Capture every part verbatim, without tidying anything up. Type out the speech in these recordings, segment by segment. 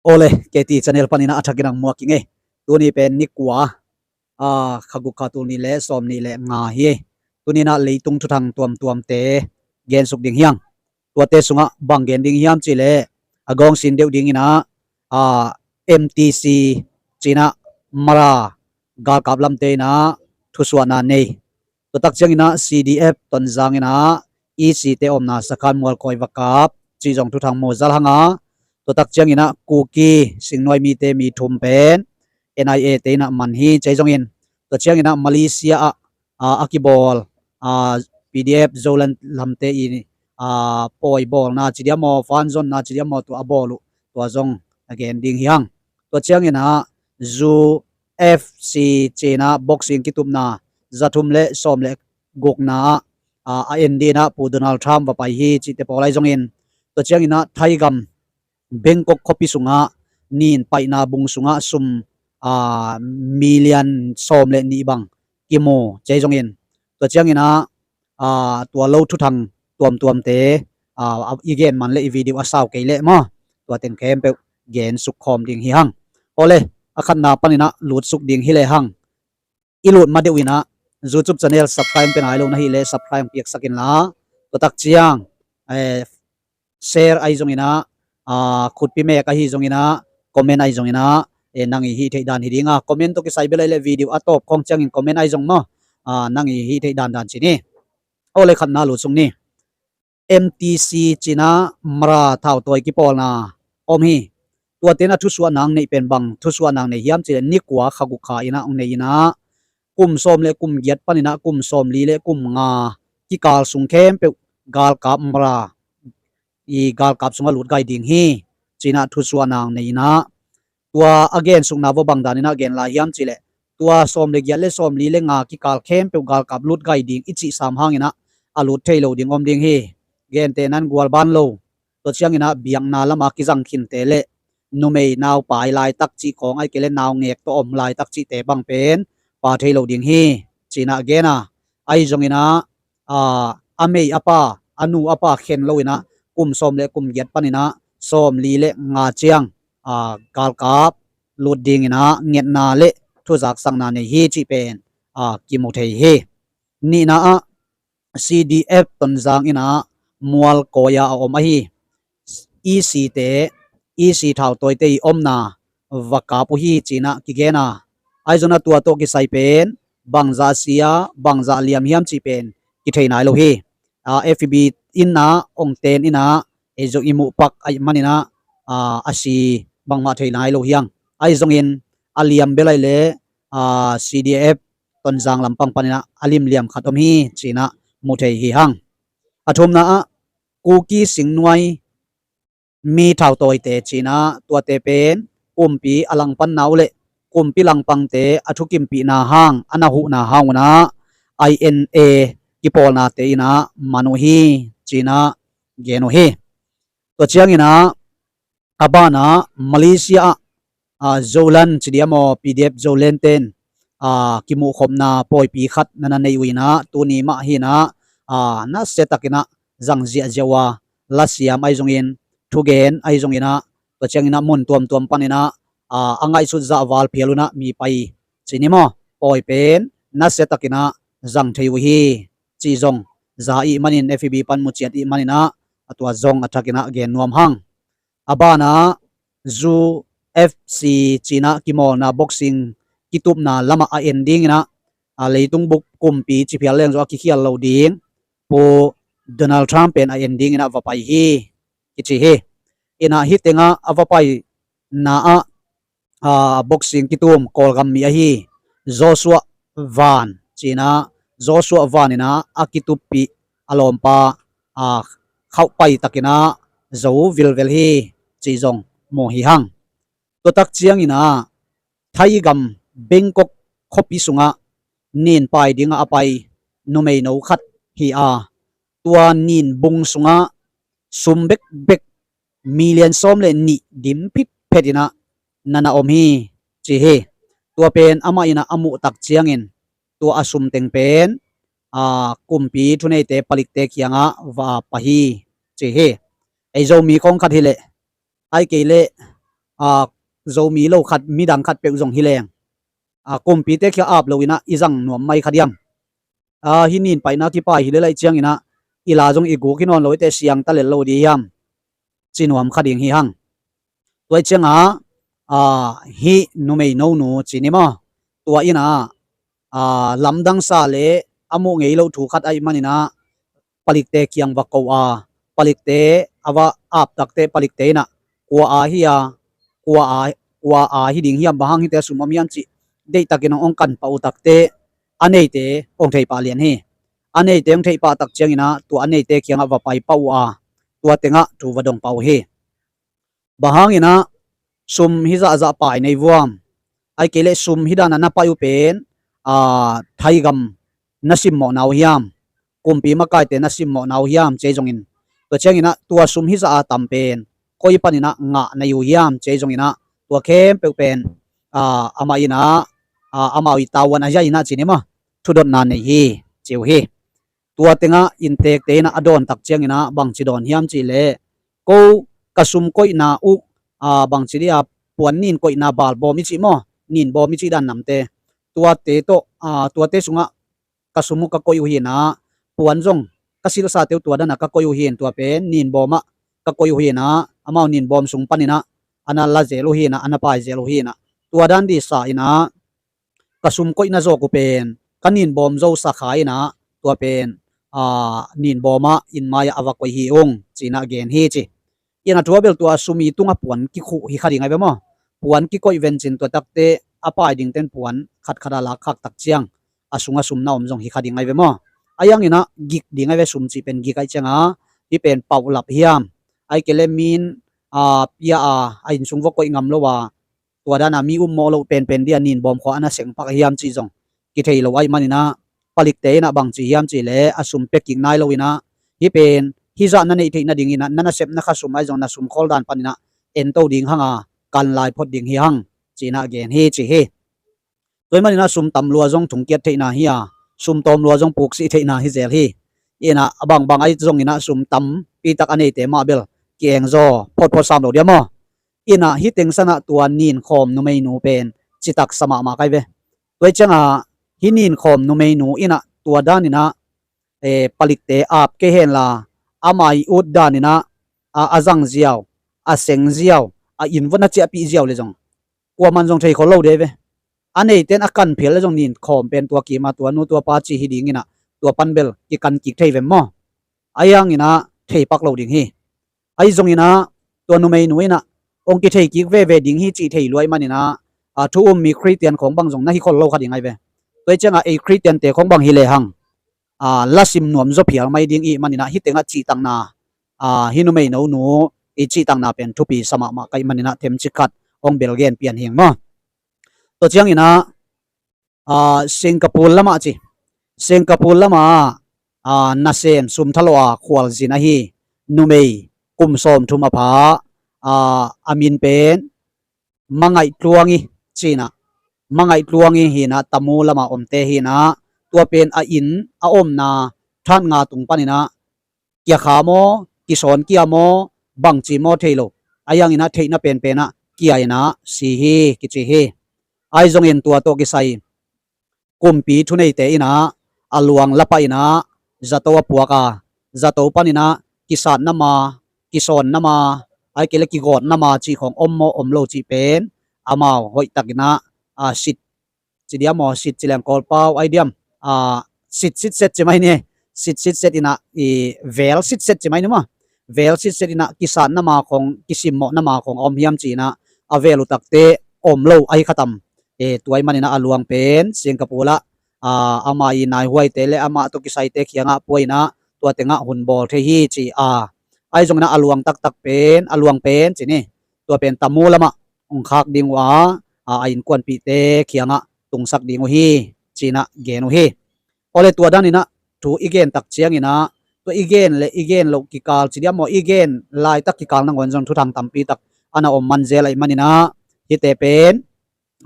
Awle, K T channel panin ah a thakin ang muak ing ei. Tuni pen ni kua, a, kha guk kha tul nih le sawm nih le nga hi. Tuni in ah leitung thuthang tuamtuamte gensuk ding hi hang. Tuate sungah bang gen ding hiam cih leh, a gawng sin deuh dingin ah, a, M T C ci-in ah Mara galkap lamte in ah thusuahna nei. Tua tak ciangin ah C D F Tonzang in ah E C te omna Sakhan Mualkawi va kap cih zong thuthang mu zal hang a, tua tak ciangin ah Kuki Singnuai mite mi thum pen N I A te in ah man hi ci zongin, tua ciangin ah Malaysia ah, a, a kibawl, a, P D F Zoland lamte i, a, pawi bawlna ci diam aw, fan zonna ci diam aw, tua a bawl uh, tua zong a gen ding hi hang. Tua ciangin ah Zu F C ci-in ah boxing kitupna za thum le sawm le gukna ah, a, a en dingin ah Pu Donald Trump va pai hi cihte pawl ahi zongin, tua ciangin ah Thaigam Bangkok khuapi sungah nin paihna bung sungah sum, a, million sawm le nih bang kimu ci zongin, tua ciangin ah, a, tua lo thuthang tuamtuamte, a, a, i gen man le i video a sau kei leh maw, tua teng khempeuh gensuk khawm ding hi hang. Awle, a khatna panin ah lutsuk ding hi le hang. I lut ma deuh in ah YouTube channel subscribe pe nai lo na hih leh subscribe piaksak inla, tua tak ciang, eh, share ahi zongin ah, a, khutpi mek ahi zongin ah, comment ahi zongin ah, eh, nang i hih theih dan hi ding a, comment tawh kisai bel ahi leh video a tawp khawng ciangin comment ahi zong maw, a, nang i hih theih dandan ci ni. Awle, khatna lutsuk ni. M T C ci-in ah Mara thautawi kipawlna om hi. Tuate in ah thusuahna ang neih pen bang thusuahna ang nei hiam cih leh ni kua kha guk kha in ah ang nei in ah, kum sawm le kum giat panin ah kum sawm li le kum nga kikal sung khempeuh galkap Mara i galkap sungah lut gai ding hi ci-in ah thusuahna ang nei in ah, tua a gensukna va bang danin ah gen lai hiam cih leh, tua sawm le giat le sawm li le nga kikal khempeuh galkap lut gai ding i cih sam hangin ah a lut thei lo ding om ding hi. Gentehna in gualban lo, tua ciangin ah biakna lamah kizang khinte le numei naupai laitak cih khawng, ahih kei leh naungek tawh om laitak cihte bang pen pha thei lo ding hi ci-in ah gen a, ahi zongin ah, a, a mei a pa, a nu a pa khen lo in ah kum sawm le kum giat panin ah sawm li le nga ciang, a, galkap lut dingin ah ngetna le thuzaksakna nei hi cih pen, a, kimu thei hi. Nihna ah C D F Tonzang in ah Mualkawi ah a om ahi E C te, E C thautawite i omna va kap uh hi ci-in ah kigen a, ahi zongin ah tua tawh kisai pen bangzah si a, bangzah liam hiam cih pen kithei nai lo hi. A, F B in ah ong ten in ah ei zong i muh pak ahih manin ah, a, a si bangmah thei nai lo hi hang. Ahi zongin a liam bel ahi leh, a, C D F Tonzang lampang panin ah a limliam khat om hi ci-in ah mu thei hi hang. A thumna ah Kuki Singnuai mi thautawite ci-in ah, tuate pen kumpi a langpanna uh le kumpi langpangte a thukimpihna hang, a na huhna hang un ah I N A kipawlnate in ah man uh hi ci-in ah gen uh hi. Tua ciangin ah a banah Malaysia ah, a, Zoland ci diam aw, P D F Zoland ten, a, kimuhkhopna pawipi khat na na nei uh in ah, tuni mah hi in ah, a, nasia takin ah zang ziahziah uh a, lasiam ahi zongin, thugen ahi zongin ah, tua ciangin ah mun tuamtuam panin ah, a, a ngaihsut zah val phial un ah mi pai ci ni maw, pawi pen nasia takin ah zang thei uh hi cih zong za ih manin, F B pan mu ciat ih manin ah, a, tua zong a thakin ah gen nuam hang. A banah Zu F C ci-in ah kimawlna boxing kitupna lamah a en dingin ah, a, leitung bup kumpi ci phial leng zong a kikhial lo ding Pu Donald Trump pen a en dingin ah va pai hi kici hi. In ah hih tengah a va paina ah, a, boxing kitum Kawlgam mi ahi Joshua Van ci-in ah, Joshua Van in ah a kituppih a lawmpa, a, khauh pai takin ah zo vilvel hi cih zong mu hi hang. Tua tak ciangin ah Thaigam Bangkok khuapi sungah nin pai dingah a pai numeino khat hi a, tua nin bung sungah sum bekbek million sawm le nih dim phitphet in ah na na om hi ci hi. Tua pen amah in ah a muh tak ciangin tua a sum teng pen, a, kumpi thuneite palikte kiangah va ap hi ci hi. Ei Zomi khawng khat hi leh, ahih kei leh, a, Zomi lo khat, midang khat peuh zong hi leng, a, kumpite kiang ap lo inah i zang nuam mai kha diam? A, hih nin paina kipai hi lel ahih cianginah i la zong i guk hi nawn lo, i te siang ta lel lo dih hiam? Ci nuam kha ding hi hang. Tua ih ciangah, a, hih numei nonu ci ni maw? Tua inah, a, lamdang sa le a muh ngei loh thu khat ahih maninah palikte kiang va ko a, palikte a va ap takte palikte inah kua a hi a, kua a, kua a hi ding hiam, bang hang hite sum om hiam cih deihtakin hong kan pah uh takte a neite hong theipah lian hi. A neite hong theipah tak cianginah tua a neite kiangah va pai pah uh a, tua tengah thu va dong pah uh hi. Bang hanginah sum hizahzah pai nei vuam? Ai kei leh sum hidana na pai uh pen, a, thaigam na simmawhna uh hiam? Kumpi makaite na simmawhna uh hiam? Cei zongin tua cianginah tua sum hizah a tam pen koi paninah ngah na hi uh hiam? Cei zonginah tua khempeuh pen, a, amah inah, a, amau i tavuan a hiah inah ci ni maw, thudotna nei hi ci uh hi. Tua tengah inntekte inah a dawn tak cianginah bangci dawn hiam cih leh, ko ka sum koihna uh, a, bangci dih a, puan nin koihna balbawm i cih maw, ninbawm i cih dan namte, tuate tawh, a, tuate sungah ka sum uh ka koih uh hinah, puan zong ka silsate uh tua danah ka koih uh hin, tua pen ninbawmah ka koih uh hinah, amau ninbawm sung paninah a na la zel uh hinah, a na pai zel uh hinah, tua dan dih sa inah ka sum koihna zawk uh pen ka ninbawm zo sa kha inah tua pen, a, ninbawmah inn mai-ah a va koih hi ung cinah gen hi ci. Inah tua bel tua sum i tungah puan kikhuh hi kha ding ai ve maw? Puan kikoih vencin tua takte a pai dingten puan khatkhat a lak khak tak ciang a sungah sum na om zong hi kha ding ai ve maw? A hianginah gik ding ai ve, sum cih pen gik ahih ciangah hih pen pauhlap hiam? Ai kei leh min, a, pia a, a inn sung va koih ngam lo a, tua dana mi ummawh loh penpen dia ninbawm khua a na seng pak hiam cih zong kithei lo ahih maninah palikte inah bangci hiam cih leh a sum pia kik nai lo inah, hih pen hizah na neih theih nadinginah na nasepna kha sum ahi zong na sum khawl dan paninah ento ding hanga kan lai phot ding hi hang cinah gen hi ci hi. Tua ahih maninah sum tam lua zong thungkiat theihna hi a, sum tawm lua zong puksih theihna hi zel hi. Inah a bangbang ahi zonginah sum tampitak a neite mah bel ki-engzaw photphot sam lo dia maw? Inah hih teng sanah tua ninkhawm numeinu pen citak sa mahmah kai ve. Tua ih ciangah hih ninkhawm numeinu inah tua daninah, e, palikte ap kei henla, ama i ut daninah a, a zang ziau, a seng ziau, a inn vua na ciahpih ziau le zong kuaman zong thei khol lo dei ve. A neiten a kan phial le zong ninkhawm pen tua kima tua nu tua pa ci hi dinginah tua pan bel kikan kik thei vem maw? A hianginah thei pak lo ding hi. Ahi zonginah tua numeinu inah hong kithei kik veve ding hi cih thei luai maninah, a, thu um mi Khristian khawng bang zong na hi khol lo kha ding ai ve. Tua ih ciangah ei Khristiante khawng bang hi lehang, a, lasim nuam zaw phial mai ding ih maninah hih tengah cihtakna, a, hih numei nonu i cihtakna pen thupi sa mahmah ka ih maninah themcik khat hong bel gen pian hing maw? Tua cianginah, a, Singapore lamah ci. Singapore lamah, a, nasem sum thalawh a khualzin ahi numei kum sawmthum a pha, a, a min pen Mangaih Tluang i cinah, Mangaih Tluang i hinah Tamu lama omte hinah, tua pen a inn a omna that nga tung paninah kia kha maw, kisawn kia maw, bangci maw thei lo. A hianginah theihna penpenah kia inah si hi kici hi. Ahi zongin tua tawh kisai kumpi thuneite inah a luang lapah inah zato a puak a, zato paninah kisatna ma, kisawnna ma, ai kei le kigawtna ma cih khawng om maw om lo cih pen amau hoihtakinah, a, sit ci diam maw, sit ci leng Kawlpau ai diam, a, sit sit set ci mai ni. Sit sit set inah i vel sit set ci mai ni maw? Vel sit set inah kisatna ma khawng, kisimmawhna ma khawng a om hiam ci inah a vel uh takte om lo ahi khatam. E, tua ih maninah a luang pen Singapore lah, a, ama i naihuaite le amah tawh kisaite kiangah pua inah tua tengah hun bawl thei hi ci a. Ahi zonginah a luang taktak pen, a luang pen ci ni, tua pen Tamu lamah hong khak ding uh a, a, a innkuanpihte kiangah tungsak ding uh hi cinah gen uh hi. Awle tua daninah thu i gen tak cianginah tua i gen le i gen loh kikal ci diam maw, i gen laitak kikal nangawn zong thuthang tampitak a na om man zel ahih maninah hihte pen,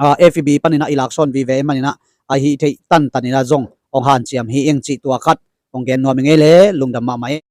a, F B paninah i laksawn vive ahih maninah a hih theih tantaninah zong hong hanciam hi ing cih tua khat hong gen nuam i ngei le lungdam mahmah ing.